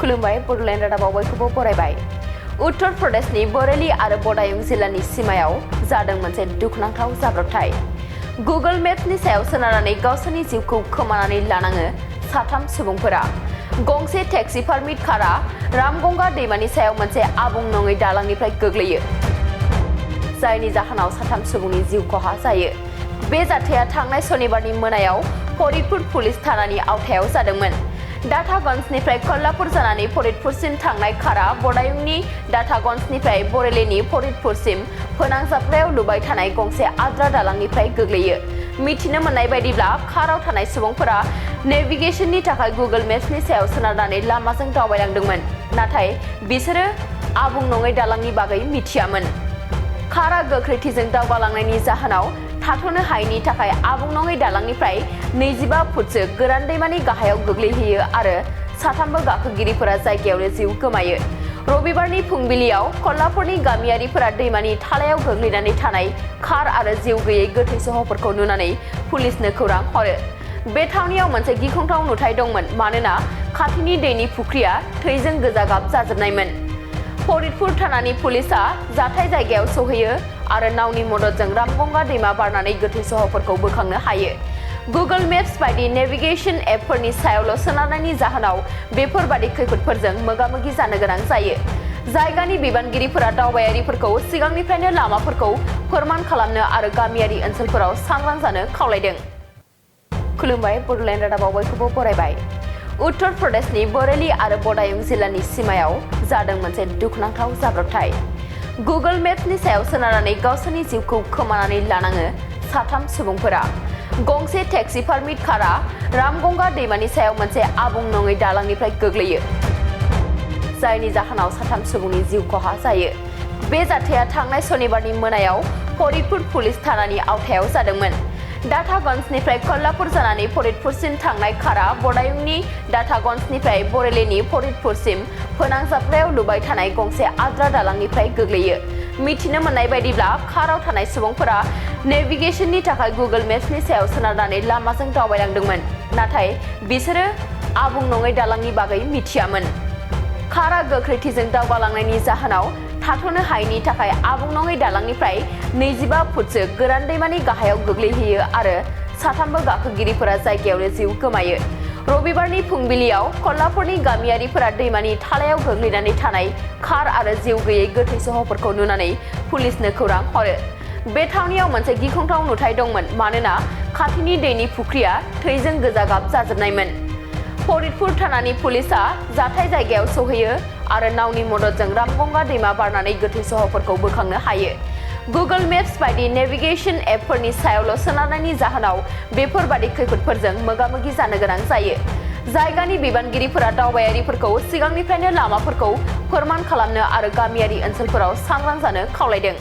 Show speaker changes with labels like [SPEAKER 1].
[SPEAKER 1] खुलुमबाय बड'लेण्ड रादाबाव बयखौबो बरायबाय। उत्तर प्रदेशनि बरेली आरो बदायूं जिल्लानि सिमायाव जादों मोनसे दुखुनांथाव जाब्रबथाय। गुगल मेप्सनि सायाव सोनारनानै गावसोरनि जिउखौ खोमानानै लानाङो साथाम सुबुंफोरा। गंसे टेक्सि पारमिट कारा रामगंगा दैमानि सायाव मोनसे आबुं नङै दालांनिफ्राय गोग्लैयो, जायनि जाहोनाव साथाम सुबुंनि जिउ खहा जायो। बे जाथाया थांनाय सनिबारनि मोनायाव फरिदपुर पुलिस थानानि आवथायाव जादोंमोन। डाटागन्जनिफ्राय कोल्हापुर जानानै फरिदपुरसिम थांनाय कारा बदायूंनि डाटागन्जनिफ्राय बरेलीनि फरिदपुरसिम फोनांजाबग्रायाव लुबाय थानाय गंसे आद्रा दालांनिफ्राय गोग्लैयो। मिथिनो मोननाय बायदिब्ला काराव थानाय सुबुंफोरा नेभिगेसननि थाखाय गुगल मेप्सनि सायाव सोनारनानै लामाजों दावबायलांदोंमोन, नाथाय बिसोरो आबुं नङै दालांनि बागै मिथियामोन। कारा गोख्रैथिजों दावगालांनायनि जाहोनाव थाथ'नो हायैनि थाखाय आबुं नङै दालांनिफ्राय 25 फुटसो गोरान दैमानि गाहायाव गोग्लैहैयो आरो साथामबो गाखोगिरिफोरा जायगायावनो जिउ गोमायो। रबिबारनि फुंबिलियाव कोल्हापुरनि गामियारिफोरा दैमानि थालायाव गोग्लैनानै थानाय कार आरो जिउ गैयै गोथै सहफोरखौ नुनानै पुलिसनो खौरां हरो। बे थावनियाव मोनसे गिख्रंथाव नुथाय दंमोन मानोना खाथिनि दैनि फुख्रिया थैजों गोजा गाब जाजोबनायमोन। फरिदपुर थानानि पुलिसआ जाथाय जायगायाव सौहैयो आरो नावनि मददजों रामगंगा दैमा बारनानै गोथै सहफोरखौ बोखांनो हायो। गुगल मेप्स बायदि नेभिगेसन एपफोरनि सायावल' सोनारनायनि जाहोनाव बेफोरबादि खैफोदफोरजों मोगा-मोगि जानो गोनां जायो। जायगानि बिबानगिरिफोरा दावबायारिफोरखौ सिगांनिफ्रायनो लामाफोरखौ फोरमान खालामनो आरो गामियारि ओनसोलफोराव सांग्रां जानो खावलायदों। खुलुमबाय बड'लेण्ड रादाबाव बयखौबो बरायबाय। उत्तर प्रदेशनि बरेली आरो बदायूं जिल्लानि सिमायाव जादों मोनसे दुखुनांथाव जाब्रबथाय। गुगल मेप्सनि सायाव सोनारनानै गावसोरनि जिउखौ खोमानानै लानाङो साथाम सुबुंफोरा। गंसे टेक्सि पारमिट कारा रामगंगा दैमानि सायाव मोनसे आबुं नङै दालांनिफ्राय गोग्लैयो, जायनि जाहोनाव साथाम सुबुंनि जिउ खहा जायो। बे जाथाया थांनाय सनिबारनि मोनायाव फरिदपुर पुलिस थानानि आवथायाव जादोंमोन। डाटागन्जनिफ्राय कोल्हापुर जानानै फरिदपुरसिम थांनाय कारा बदायूंनि डाटागन्जनिफ्राय बरेलीनि फरिदपुरसिम फोनांजाबग्रायाव लुबाय थानाय गंसे आद्रा दालांनिफ्राय गोग्लैयो। मिथिनो मोननाय बायदिब्ला काराव थानाय सुबुंफोरा नेभिगेसननि थाखाय गुगल मेप्सनि सायाव सोनारनानै लामाजों दावबायलांदोंमोन, नाथाय बिसोरो आबुं नङै दालांनि बागै मिथियामोन। कारा गोख्रैथिजों दावगालांनायनि जाहोनाव थाथ'नो हायैनि थाखाय आबुं नङै दालांनिफ्राय 25 फुटसो गोरान दैमानि गाहायाव गोग्लैहैयो आरो साथामबो गाखोगिरिफोरा जायगायावनो जिउ गोमायो। रबिबारनि फुंबिलियाव कोल्हापुरनि गामियारिफोरा दैमानि थालायाव गोग्लैनानै थानाय कार आरो जिउ गैयै गोथै सहफोरखौ नुनानै पुलिसनो खौरां हरो। बे थावनियाव मोनसे गिख्रंथाव नुथाय दंमोन मानोना खाथिनि दैनि फुख्रिया थैजों गोजा गाब जाजोबनायमोन। फरिदपुर थानानि पुलिसआ जाथाय जायगायाव सौहैयो आरो नावनि मददजों रामगंगा दैमा बारनानै गोथै सहफोरखौ बोखांनो हायो। गुगल मेप्स बायदि नेभिगेसन एपफोरनि सायावल' सोनारनायनि जाहोनाव बेफोरबादि खैफोदफोरजों मोगा-मोगि जानो गोनां जायो। जायगानि बिबानगिरिफोरा दावबायारिफोरखौ सिगांनिफ्रायनो लामाफोरखौ फोरमान खालामनो आरो गामियारि ओनसोलफोराव सांग्रां जानो खावलायदों।